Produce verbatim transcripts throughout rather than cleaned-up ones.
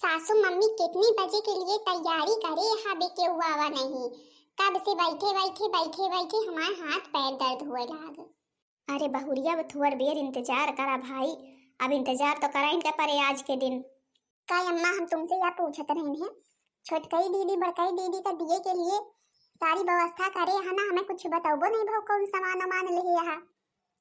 सासू मम्मी कितनी बजे के लिए तैयारी करे, यहाँ बे केहू आवा नहीं। कब से बैठे बैठे, बैठे बैठे हमार हाथ पैर दर्द हुए लाग। अरे बहुरिया, अब थोड़ बेर इंतजार करा भाई, अब इंतजार तो करा इनका परे आज के दिन। का अम्मा, हम तुमसे या पूछत रहन है, छोटकई दीदी बड़कई दीदी का दिए के लिए सारी व्यवस्था करे है ना, हमें कुछ बतौबो नहीं भौ कौन सामान वामान ले यहाँ।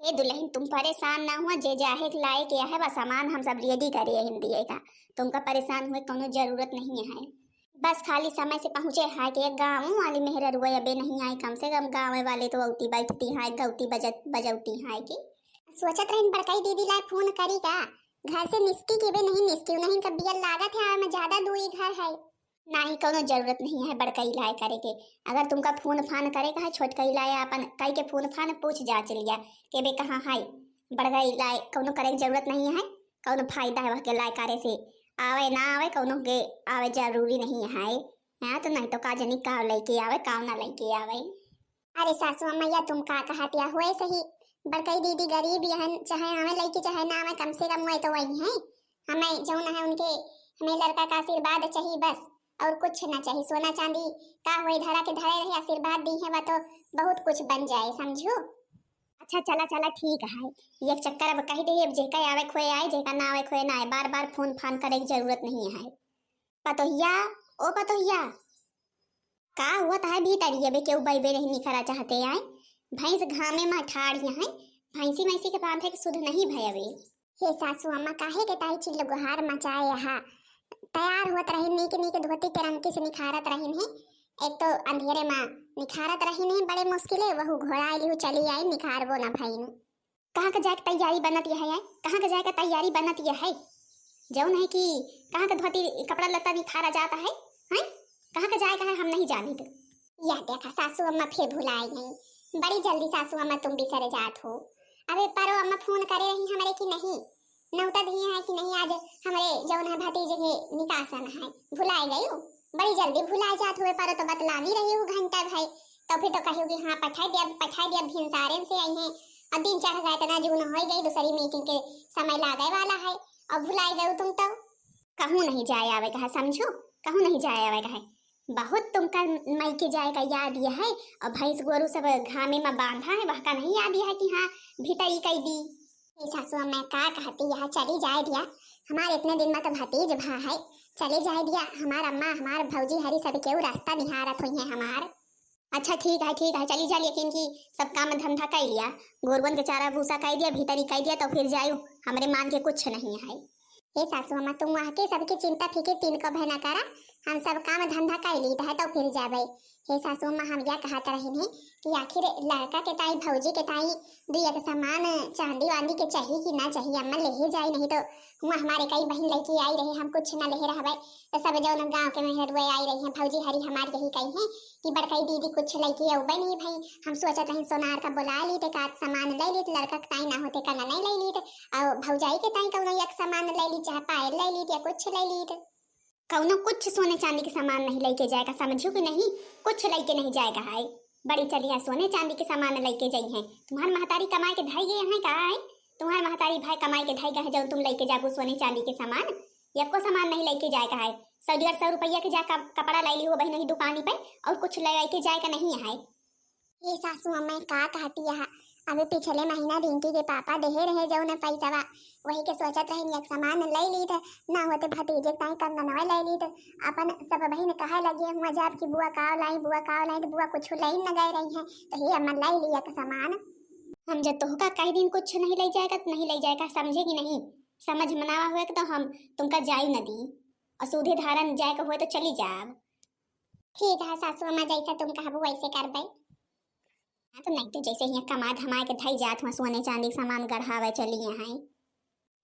ए दुल्हन, तुम परेशान ना हुआ, जे जाहे के लाए के है बस सामान हम सब रेडी करे हैं दिए का, तुमका परेशान हुए कौनो जरूरत नहीं है। बस खाली समय से पहुँचे है कि एक गाँव वाली मेहररुआ अबे नहीं आए, कम से कम गाँव वाले तो औती बैठती है, गौती बजत बजौती है कि। सोचत रहन बड़कई दीदी लाए फोन करी का, घर से निस्की के बे नहीं निस्की, नहीं इनका बियल लागत है, आवे में ज्यादा दूरी घर है। नाही, कौनो जरूरत नहीं है बड़कई लाए करे के। अगर तुमका फोन फान करे का है, छोटकई लाए अपन कई के फोन फान पूछ जाँच लिया के बे कहाँ है। बड़कई लाए कौनो करे के जरूरत नहीं है, कौनो फायदा है वह के लाए करे से, आवे ना आवे कौनो के आवे जरूरी नहीं है। हाँ, तो नहीं तो का जनी का लइके आवे, का ना लइके आवे। अरे सासू अम्मा, या तुम का कहत या? होए सही, बड़कई दीदी गरीब यहन, चाहे आवे लइके चाहे ना आवे, कम से कम वही तो वही है। हमें जौन है उनके, हमें लड़का का आशीर्वाद चाहिए बस, और कुछ ना चाहिए। सोना चांदी का होए, धरा के धरे रहे, आशीर्वाद दी है, वह तो बहुत कुछ बन जाए, समझो। अच्छा चला चला ठीक है, एक चक्कर अब कह दे, अब जेका आवे खोए आए, जेका ना आवे खोए ना आए, बार बार फोन फान करे की जरूरत नहीं है। पतोहिया, ओ पतोहिया, का हुआ तहार भीतरी? अबे केहू बैबे नहीं निखरा चाहते आए। भैंस घामे में ठाड़ यहाँ है, भैंसी मैसी के बांधे के सुध नहीं भय अबे। हे सासू अम्मा, काहे के ताई चिल्लो गुहार मचाए यहाँ? तैयार होत रही, नीक नीक धोती के रंग से निखारत रही है। एक तो अंधेरे में निखारत रही है, बड़े मुश्किले वहू घोड़ा लिहू चली आई, निखारबो न भईन। कहाँ के जाए के तैयारी बनत यह है? कहाँ के जाए के तैयारी बनत यह है? जौन है कि कहाँ के धोती कपड़ा लत्ता निखारा जाता है, हैं? कहाँ के जाए का है हम नहीं जानित। यह देखा सासू अम्मा फिर भुलाए गई। बड़ी जल्दी सासू अम्मा तुम बिसर जात हो। अबे परो अम्मा फोन करे रही हमरे कि नहीं, नौता दिए है कि नहीं आज हमरे जौन है भतीजे के निकासन है, भुलाए गई हो। बड़ी जल्दी भुलाए जात हुए, परो तो बतलानी रही हो घंटा भाई। तो फिर तो कहियो कि हाँ, पठाई दिया, पठाई दिया, भिनसारेन से आई हैं। अब दिन चढ़ गए, इतना जून हो गई, दूसरी मीटिंग के समय लागे वाला है और भुलाई गए तुम तो। कहूँ नहीं जाए आवे कहा, समझो, कहूँ नहीं जाए आवे कहा। बहुत तुमका मई के जाए का याद यह है, और भैंस गोरू सब घामे में बांधा है, वह का नहीं याद यह है कि हाँ, भीतर ई कई दी। ए सासू, मैं का कहती, यह चली जाए दिया, हमारे इतने दिन में तो भतीज भा है, चली जाए दिया, हमार अम्मा, हमार भौजी हरी सब केहू रास्ता निहारत हुई है हमार। अच्छा ठीक है, ठीक है, चली जा, लेकिन कि सब काम धंधा कर लिया, गोरुअन के चारा भूसा कर दिया, भीतरी कर दिया, तो फिर जायु, हमरे मान के कुछ नहीं है। हे सासू अम्मा, तुम वहाँ के सबके चिंता फिकिर तीन को भय ना करा, हम सब काम धंधा कर लीत है तो फिर जाबे। हे सासू अम्मा, हम यह कहत रहिन है कि आखिर लड़का के ताई, भौजी के ताई, दू एक सामान चांदी वांदी के चाहिए कि ना चाहिए अम्मा, ले ही जाए, नहीं तो हुआ हमारे कई बहन लेके आई रही, हम कुछ ना ले रहबे, तो सब जौन गाँव के मेहरुए आई रही हैं, भौजी हरी हमार यही कही है कि बड़कई दीदी कुछ लेके अउबे नहीं भाई। हम सोचत रही सोनार का बुला लीत, एक आध सामान ले लीत, लड़का के ताई ना होते कंगन नहीं ले लीत, और भौजाई के ताई कौनो एक सामान ले लीत, चाहे पायल ले लीत या कुछ ले लीत। कौनो कुछ सोने चांदी के सामान नहीं लेके जाए का, समझू कि नहीं? कुछ लेके नहीं जाए का है। बड़ी चलिया सोने चांदी के सामान लेके जाई हैं। तुम्हार महतारी कमाए के धई गए हैं का है? तुम्हार महतारी भाई कमाए के धई गए हैं, जौन तुम लेके जाबू सोने चांदी के सामान? एको सामान नहीं लेके जाए का है। सौ डेढ़ सौ रुपया के जा कप-, कपड़ा ले ली हो बहन वही दुकानी पे, और कुछ लेके जाए का नहीं है। ये सासू अम्मा का कहती है, अबे पिछले महीना रिंकी के पापा देहे रहे जौन पैसवा, वही के सोचत रहे एक सामान ले लीत, ना होते भतीजे के ताई कंगनवा ले लीत। अपन सब बहन कहे लगे हुआ जाब कि बुआ काव लाई, बुआ काव लाई, तो बुआ कुछ ले न गए रही हैं, तो हे अम्मा ले ली एक सामान। हम जब तोहका कह दिन कुछ नहीं ले जाएगा तो नहीं ले जाएगा, समझे कि नहीं? समझ मनावा हुए तो हम तुमका जाई न दी, और सूधे धारन जाए के हुए तो चली जाब। ठीक है सासू अम्मा, जैसा तुम कहबू वैसे करबे। हाँ, तो नहीं तो जैसे हियाँ कमा धमा के धई जात हुआ सोने चांदी के सामान गढ़ावे चली यहाँ।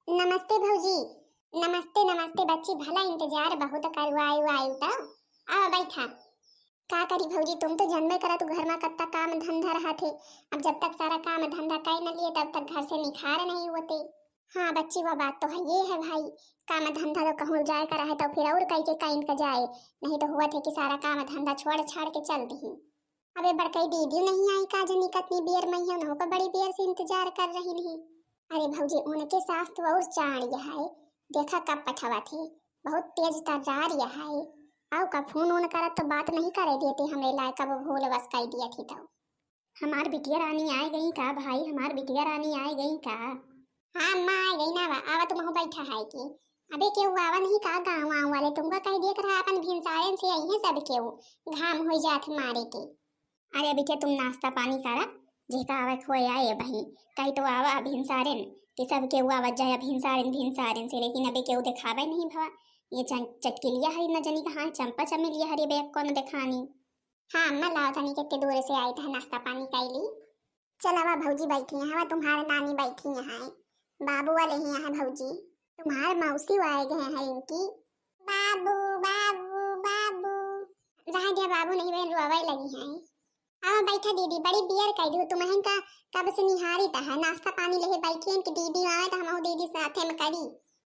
नमस्ते भौजी। नमस्ते, नमस्ते बच्ची, भला इंतजार बहुत करवायु आयु तो। आओ बैठा। का करी भौजी, तुम तो जनबे करा तू घर में कत्ता काम धंधा रहा थे। अब जब तक सारा काम धंधा कर न लिए तब तक घर से निखार नहीं होते। हाँ बच्ची, वह बात तो है, ये है भाई, काम धंधा तो कहूँ जाए का रहे तो फिर और कई के कहीं का जाए, नहीं तो हुआ थे कि सारा काम धंधा छोड़ छाड़ के चल दी। अबे बड़कई दीदी नहीं आई का जनी कतनी बियर में है, उन्हों को बड़ी बियर से इंतजार कर रही नहीं। अरे भौजी, उनके सास तो और चाणिया है, देखा कब पठवा थे। बहुत तेज तर्रार यह है। अउ का फोन ओन करत तो बात नहीं करे देते हमरे लायक, कब भूल बस कइ दिया थी तो। हमार बिटिया रानी आए गई का भाई, हमार बिटिया रानी आए गई का? हाँ अम्मा, आए गई ना, आवा, आवा, तुमहू बैठा है कि? अबे केहू आवा नहीं का गाँव वाँव वाले, तुमका कह दिया रहा अपन भिनसारन से आई है सब केहू, घाम हो जात मारे के। अरे बिटिया तुम नाश्ता पानी करा, जेका आवे खोए आए बही, कही तो आवा भिनसारन कि सब केहू आवत जाए भिनसारन भिनसारन से, लेकिन अबे केहू देखावे नहीं भवा। ये चन-, चटकिलिया हरी न जनी कहाँ चंपा चमेलिया हरी बे कौन देखानी। हाँ अम्मा, लाओ तनी कितने दूर से आई था, नाश्ता पानी कइली। चल आवा भौजी बैठी हैं, आवा तुम्हारे नानी बैठी हैं, बाबू वाले ही हैं भौजी, तुम्हारे मौसी आए गए हैं इनकी। बाबू, बाबू, बाबू। रह गया बाबू नहीं बहन, रोवे लगी हैं। आवा बैठा दीदी, बड़ी बियर कइ दू तुम्हें का, कब से निहारी त है, नाश्ता पानी लेहे बैठी हैं कि दीदी आवे तो हम दीदी साथे में करी।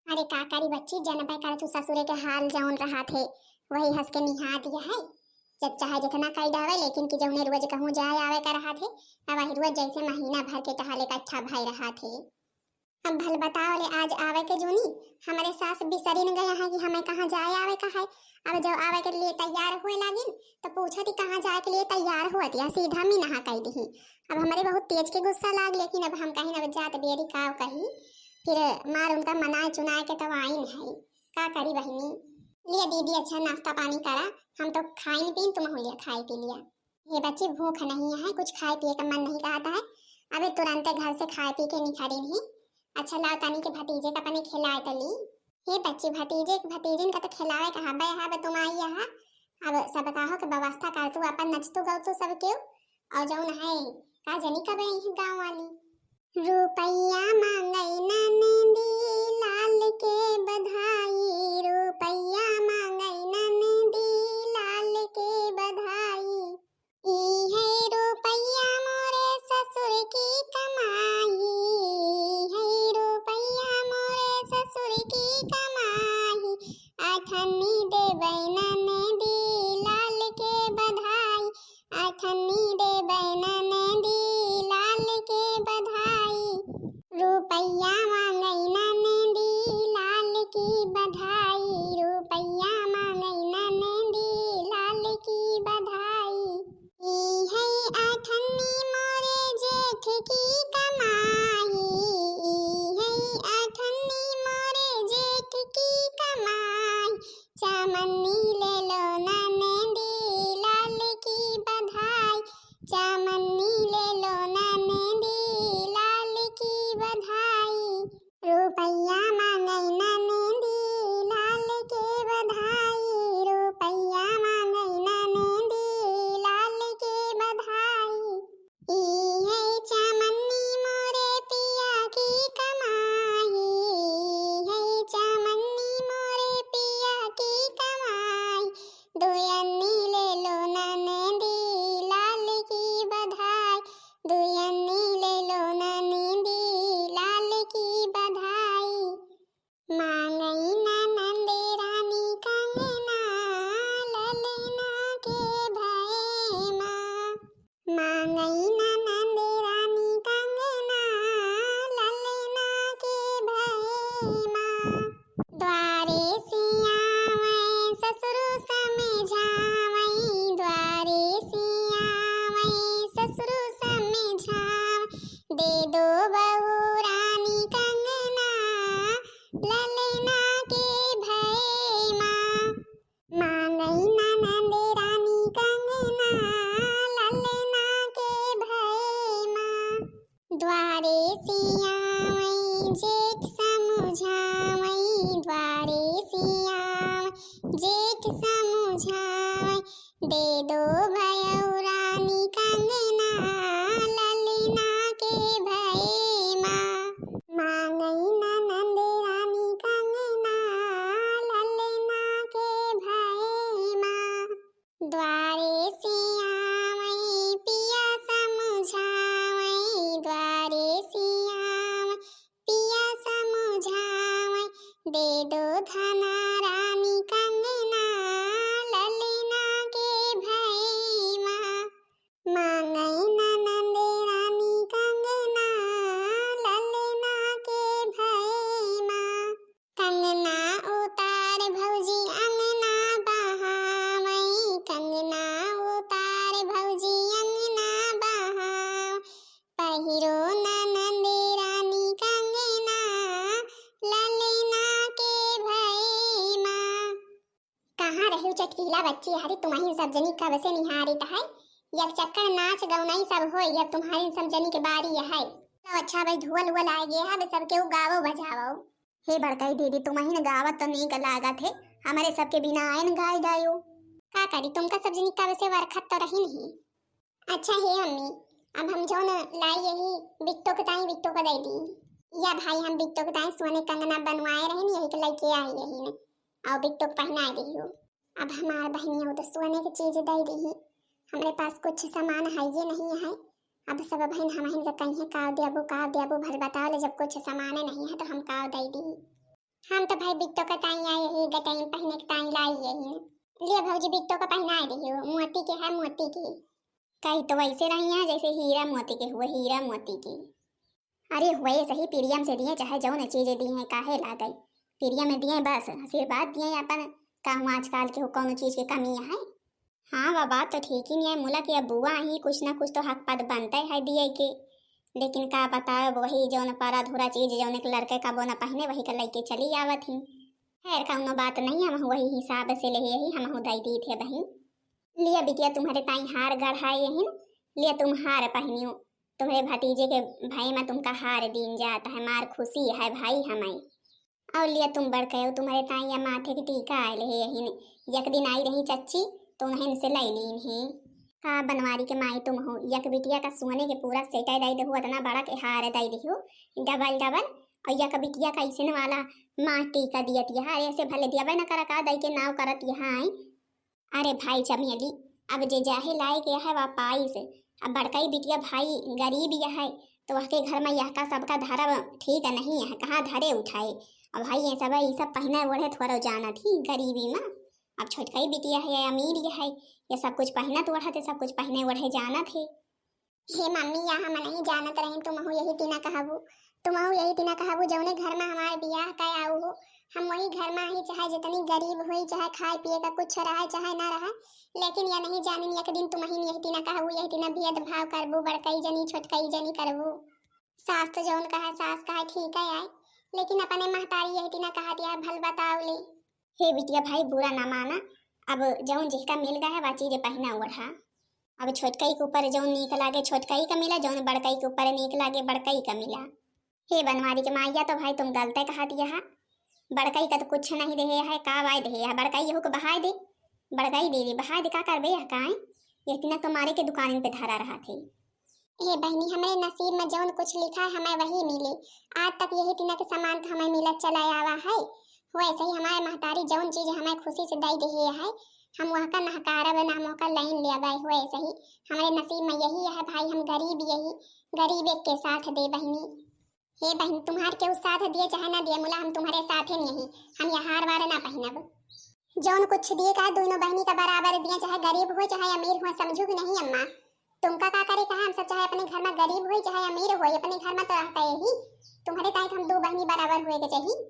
अरे का करी बच्ची, जनबे कर तू ससुरे के हाल जौन रहा थे, वही हंस के निहार दिया है। जब चाहे जितना कई डावे, लेकिन कि जौने रोज कहूँ जाए आवे का रहा थे, अब वही रोज जैसे महीना भर के टहले का इच्छा भय रहा थे। अब भल बताओ ले, आज आवे के जूनी हमरे सास बिसरिन गया है कि हमें कहाँ जाए आवे का है। अब जब आवे के लिए तैयार हुए लागिन तो पूछा थी कहाँ जाए के लिए तैयार हुआ थी, सीधा मी नहा कह दी। अब हमरे बहुत तेज के गुस्सा लाग, लेकिन अब हम कहीं अब जात बेरी का कही, फिर मार उनका मनाए चुनाए के तब आइन है। का करी बहिनी? लिया दीदी, अच्छा नाश्ता पानी करा, हम तो खाइन पीन, तुम हो लिया खाए पी लिया। हे बच्ची, भूख नहीं है, कुछ खाए पिए का मन नहीं कहता है, अबे तुरंते घर से खाए पी के निखरी नहीं। अच्छा लाओ तनी के भतीजे का अपने खिलाए तो ली। हे बच्ची, भतीजे के भतीजिन का तो खिलावे का हबे है, अब तुम आई है, अब सब कहो के व्यवस्था कर तू अपन नचतू गौतू सब केहू, और जौन है का जनी कब आई है गाँव वाली। रुपया मांगई ननदी लाल के बधाई, रुपया मांगई ननदी लाल के बधाई। ई है रुपया मोरे ससुर की कमाई, ई है रुपया मोरे ससुर की कमाई। अठन्नी देबै ननदी लाल के बधाई, अठन्नी देबै ननदी लाल के बधाई। रुपया मांगई ननदी लाल की बधाई, रुपया मांगई ननदी लाल की बधाई। ई है अठन्नी मोरे जेठ की कमाई, ई है अठन्नी मोरे जेठ की कमाई। चमन्नी ले लो ननदी लाल की बधाई, चमन्नी ले लो ननदी लाल की बधाई। रुपया मांगई ननदी लाल के बधाई, रुपया मांगई ननदी लाल के बधाई। ई है चमन्नी मोरे पिया की कमाई, ई है चमन्नी मोरे पिया की कमाई। दुयन्नी ले लो ननदी लाल की बधाई, दुयन्नी ले लो ननदी लाल की बधाई। मांगई ननद रानी कंगना ललना के भए माँ, मांगई ननद रानी कंगना ललना के भए माँ। द्वारे से आवै ससुर समझावै, द्वारे से आवै ससुर समझावै, दे दो बहू रानी कंगना ललना के भए माँ। मांगई ननद रानी कंगना ललना के भए माँ। द्वारे से आवै जेठ समझावै, द्वारे से आवै जेठ समझावै, दे दो भयौ रानी कंगना ललना के भए माँ। मांगई ननद रानी कंगना ललना के भए माँ। द्वारे से आवै पिया समझावै, द्वारे से आवै पिया समझावै, दे दो धना रानी कंगना ललना के भए माँ। मांगई ननद रानी कंगना ललना के भए माँ। कंगना उतार भौ कहाँ रही चटकीला बच्ची, हरी तुम्हारी सब जनी कब से निहारित है। एक चक्कर नाच गौनई सब होई, अब तुम्हारी सब जनी के बारी है। चलो अच्छा भाई, ढोल वोल आ गए है, अब सबके उ गावो बजावो। हे बड़कई दीदी, तुमहिन गावत तो नीक लागत है, हमरे सबके बिना आयन गाय जायो। का करी, तुमका सब जनी कब से वरखत तो रही नहीं। अच्छा हे अम्मी, अब हम जौन लाई यही बिट्टो के ताई बिट्टो का दे दी। या भाई, हम बिट्टो के ताई सोने कंगना बनवाए रहे न, यही के लेके आई यही न, और बिट्टो के पहनाए रही हो। अब हमार बहनिया तो सोने के चीज दे दी, हमरे पास कुछ सामान है ये नहीं है। अब सब बहन हमहिन के कहीं का देबू का देबू, भल बताओ ले, जब कुछ सामान नहीं है तो हम का दे दी। हम तो भाई बिट्टो का ताई आई यही गटाई पहने के ताई लाई यही न। ले भौजी, बिट्टो का पहनाए रही हो, मोती के है, मोती के। कही तो वैसे रही है जैसे हीरा मोती के हुए, हीरा मोती के। अरे हुए सही, प्रियम से दिए चाहे जौन चीज दिए, काहे लागई, प्रियम दिए बस आशीर्वाद दिए अपन। कहूँ आजकल के हो कौनो चीज के कमी है? हाँ, वह बात तो ठीक ही नहीं है मुला कि अब बुआ ही कुछ ना कुछ तो हक पद बनते है दिए के, लेकिन का बताओ, वही जौन पर अधूरा चीज जौन एक लड़के का बोना पहने वही का लेके चली आवत ही। खैर कौनो बात नहीं, हम वही हिसाब से ले यही हम दे दी थे बहन। लिया बिटिया, तुम्हारे ताई हार गढ़ाए यही, लिया तुम हार पहनियो, तुम्हारे भतीजे के भाई में तुमका हार दीन जात है, मार खुशी है भाई हमें। और लिया तुम बड़कयो, तुम्हारे ताई या माथे के टीका आयल है यही, एक दिन आई रही चच्ची तो उन्हें से ले लीन है। का बनवारी के माई तुम हो, यक बिटिया का सोने के पूरा सेट दे दे हो, इतना बड़ा के हार दे दे हो, डबल डबल, और यक बिटिया का ऐसे वाला माँ टीका दियत यहाँ, अरे ऐसे भले दिया न करा का दे के नाव करत यहाँ आई। अरे भाई चमेली, अब जे जाहे लायक यह है वा पाइस। अब बड़कई बिटिया भाई गरीब यह है, तो वह के घर में यह का सबका धरब ठीक नहीं है, कहाँ धरे उठाए। अब भाई ये सब, ये सब पहने ओढ़े थोड़ा जानत ही गरीबी में। अब छोटकई बिटिया है अमीर यह है, ये सब कुछ पहनत ओढ़त है, सब कुछ पहने ओढ़े जानत है। हे मम्मी, या हम नहीं जानत रही, तुमहू यही तिना कहबू, तुमहू यही तिना कहबू, जौने घर में हमार बियाह कय आऊ हो, हम वही घर में ही, चाहे जितनी गरीब होई, चाहे खाए पिए का कुछ रहे, चाहे ना रहे, लेकिन या नहीं जानिन, एक दिन तुमहिन यही तिना कहबू, यही तिना भेदभाव करबू, बड़कई जनी, छोटकई जनी करबू। सास तो जौन कहे, सास कहे ठीक है आए, लेकिन अपने महतारी यही तिना कहा दिया, भल बताओ ले। हे बिटिया भाई, बुरा ना माना, अब जौन जिसका मिल गया है, वह चीज पहना ओढ़ा। अब छोटकई के ऊपर जौन नीक लागे, छोटकई का मिला, जौन बड़कई के ऊपर नीक लागे, बड़कई का मिला। हे बनवारी के माइया, तो भाई तुम गलते कहा दिया है, बड़कई का तो कुछ नहीं देहे है, का वाय देहे है, बड़कई यहू के बहाय दे, बड़कई दे दे, बहाय दे, का करबे यह काए, यह तिना तो मारे के दुकान पे धरा रहा थे। हे बहनी, हमरे नसीब में जौन कुछ लिखा है, हमें वही मिले। आज तक यही तिना के सामान तो हमें मिलत चला आवा है। वैसे ही हमारे महतारी जौन चीज हमें खुशी से दे दे है, हम वह का नहकारब ना, हम वह का लाइन ले आवे। वैसे ही हमारे नसीब में यही है भाई, हम गरीब यही, गरीब एक के साथ दे बहनी। हे बहन, तुम्हार केहू साथ दिए चाहे ना दिए, मुला हम तुम्हारे साथ ही नहीं, हम यह हार वार ना पहनब। जौन कुछ दिए का दोनों बहनी का बराबर दिए, चाहे गरीब हो चाहे अमीर हो, समझू कि नहीं अम्मा? तुमका का करे कहा, हम सब चाहे अपने घर में गरीब होई चाहे अमीर होई, अपने घर में तो रहता यही। तुम्हारे ताई हम दो बहनी बराबर हुए के चाहिए।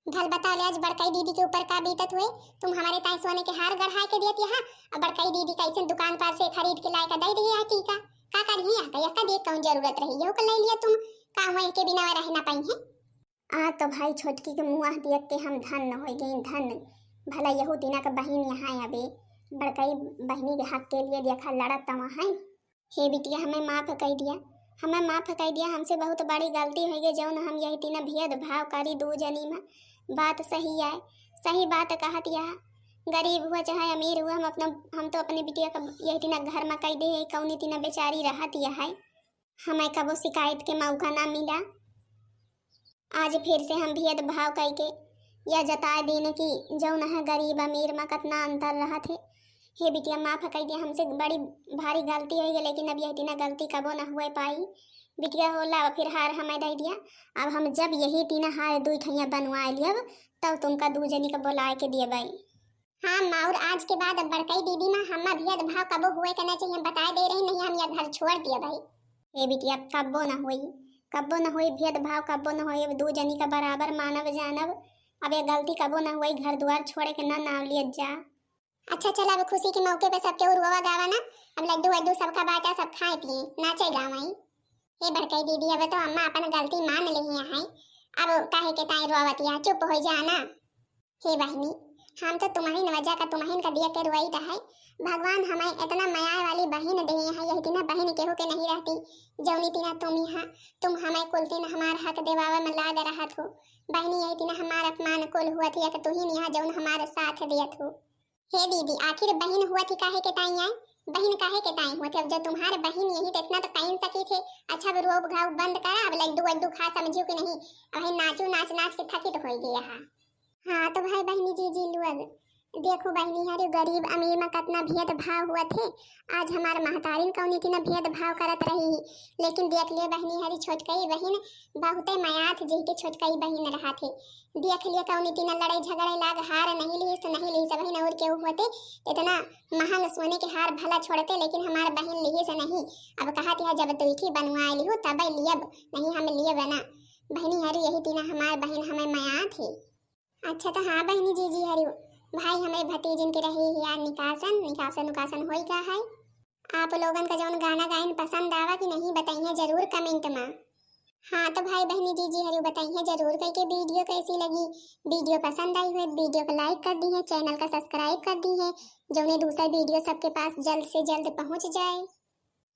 भल बता ले, आज बड़कई दीदी के ऊपर का बीतत हुए, तुम हमारे ताई सोने के हार गढ़ाए के दियत यहाँ, और बड़कई दीदी कैसे दुकान पर से खरीद के लाए का दे दिए यहाँ टीका। का करिए यहाँ का, यक्का देख कौन जरूरत रही, यहू का ले लिया तुम, का हुआ के बिना रह ना पाई है। आ तो भाई छोटकी के मुँह देख के हम धन्य हो गई, धन्य। भला यहू दिना का बहिन यहाँ अबे बड़कई बहिनी के हक के लिए देखा लड़त तवा है। हे बिटिया, हमें माफ कर दिया, हमें माफ कर दिया, हमसे बहुत बड़ी गलती हो गई, जौन हम यही तीना भेदभाव करी दू जनी में। बात सही आए, सही बात कहत यह। गरीब हुआ चाहे अमीर हुआ, हम अपना, हम तो अपने बिटिया का यही तीना घर में कह दे, कौनी तीना बेचारी रहत यह है। हमें कबो शिकायत के मौका ना मिला। आज फिर से हम भेदभाव कइके या जताए दीन कि जौन है गरीब अमीर में कतना अंतर रहत है। हे बिटिया, माफ कइ दिया, हमसे बड़ी भारी गलती होइ गई, लेकिन अब यह तीना गलती कबो ना हुए पाई। बिटिया, होला फिर हार हमें दे दिया। अब हम जब यही तीना हार दुई ठैया बनवाए लियब, तब तुमका दू जनी के बुलाए के दियबै। हाँ माँ, और आज के बाद अब बड़कई दीदी माँ, हम्मा भेदभाव कबो हुए के ना चाहिए, बताए दे रही, नहीं हम यह घर छोड़ दियबै। ए बिटिया, कब्बो ना होई, कब्बो ना होई भेदभाव, कब्बो ना होई। अब दू जनी का बराबर मानब जानब। अब ये गलती कब्बो ना होई, घर दुआर छोड़े के ना नाम लियत जा। अच्छा चल, अब खुशी के मौके पे सबके रोवा गावा ना, अब लड्डू वड्डू सबका बांटा, सब खाए पिए, नाचे गावाई। हे बड़कई दीदी, अब तो अम्मा अपन गलती मान ली है, अब काहे के ताई रोवत या, चुप हो जा ना। हे बहिनी, हम तो तुम्हरी वजह का, तुम्हरी का दिया के रोई है। भगवान हमें इतना मया वाली बहिन दिए हैं, यही तिना बहिन केहू के नहीं रहती। जौनी तिना तुम यहाँ, तुम हमें कुल तिन हमार हक देवावे में लाग रहत हो। बहिनी, यही तिना हमार अपमान कुल हुआ थी, एक तू ही यहाँ जौन हमारे साथ दियत हो। हे दीदी, आखिर बहिन हुआ थी काहे के ताई आए? बहिन काहे के ताई हुआ थी? अब जब तुम्हारे बहिन यही तो इतना तो कहीं सकी थे। अच्छा, अब रोब घाव बंद करा, अब लड्डू वड्डू खा समझियो कि नहीं? अब भाई नाचू, नाच नाच के थकित हो गया है। हाँ तो भाई बहिनी जीजी लोग, देखो बहिनी हरी, गरीब अमीर में कितना भेदभाव हुआ थे। आज हमार महतारिन कौनी तिना भेदभाव करत रही, लेकिन देख लिए बहिनी हरी, छोटकई बहिन बहुते मयात जी के छोटकई बहिन रहा थे। देख लिए कौनी तिना लड़ाई झगड़े लाग हार नहीं ली तो नहीं ली सब बहिन, और केहू होते इतना महंग सोने के हार भला छोड़ते, लेकिन हमार बहिन लिए से नहीं। अब कहा थी जब दुखी बनवा ली हो तब लियब, नहीं हम लियब ना। बहिनी हरी यही तिना हमार बहिन हमें मयात है। अच्छा तो हाँ बहिनी जीजी हरियो, भाई हमरे भतीजन के रही है यार निकासन, निकासन उकासन होई का है। आप लोगन का जौन गाना गायन पसंद आवा कि नहीं बताइए जरूर कमेंट में। हाँ तो भाई बहिनी जीजी हरियो बताइए जरूर करके वीडियो कैसी लगी। वीडियो पसंद आई हुई वीडियो को लाइक कर दी है, चैनल का सब्सक्राइब कर दी है, जौने दूसरा वीडियो सबके पास जल्द से जल्द पहुँच जाए।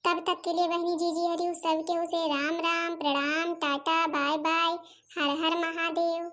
तब तक के लिए बहिनी जीजी हरियो सबके उसे राम राम, प्रणाम, टाटा, बाय बाय, हर हर महादेव।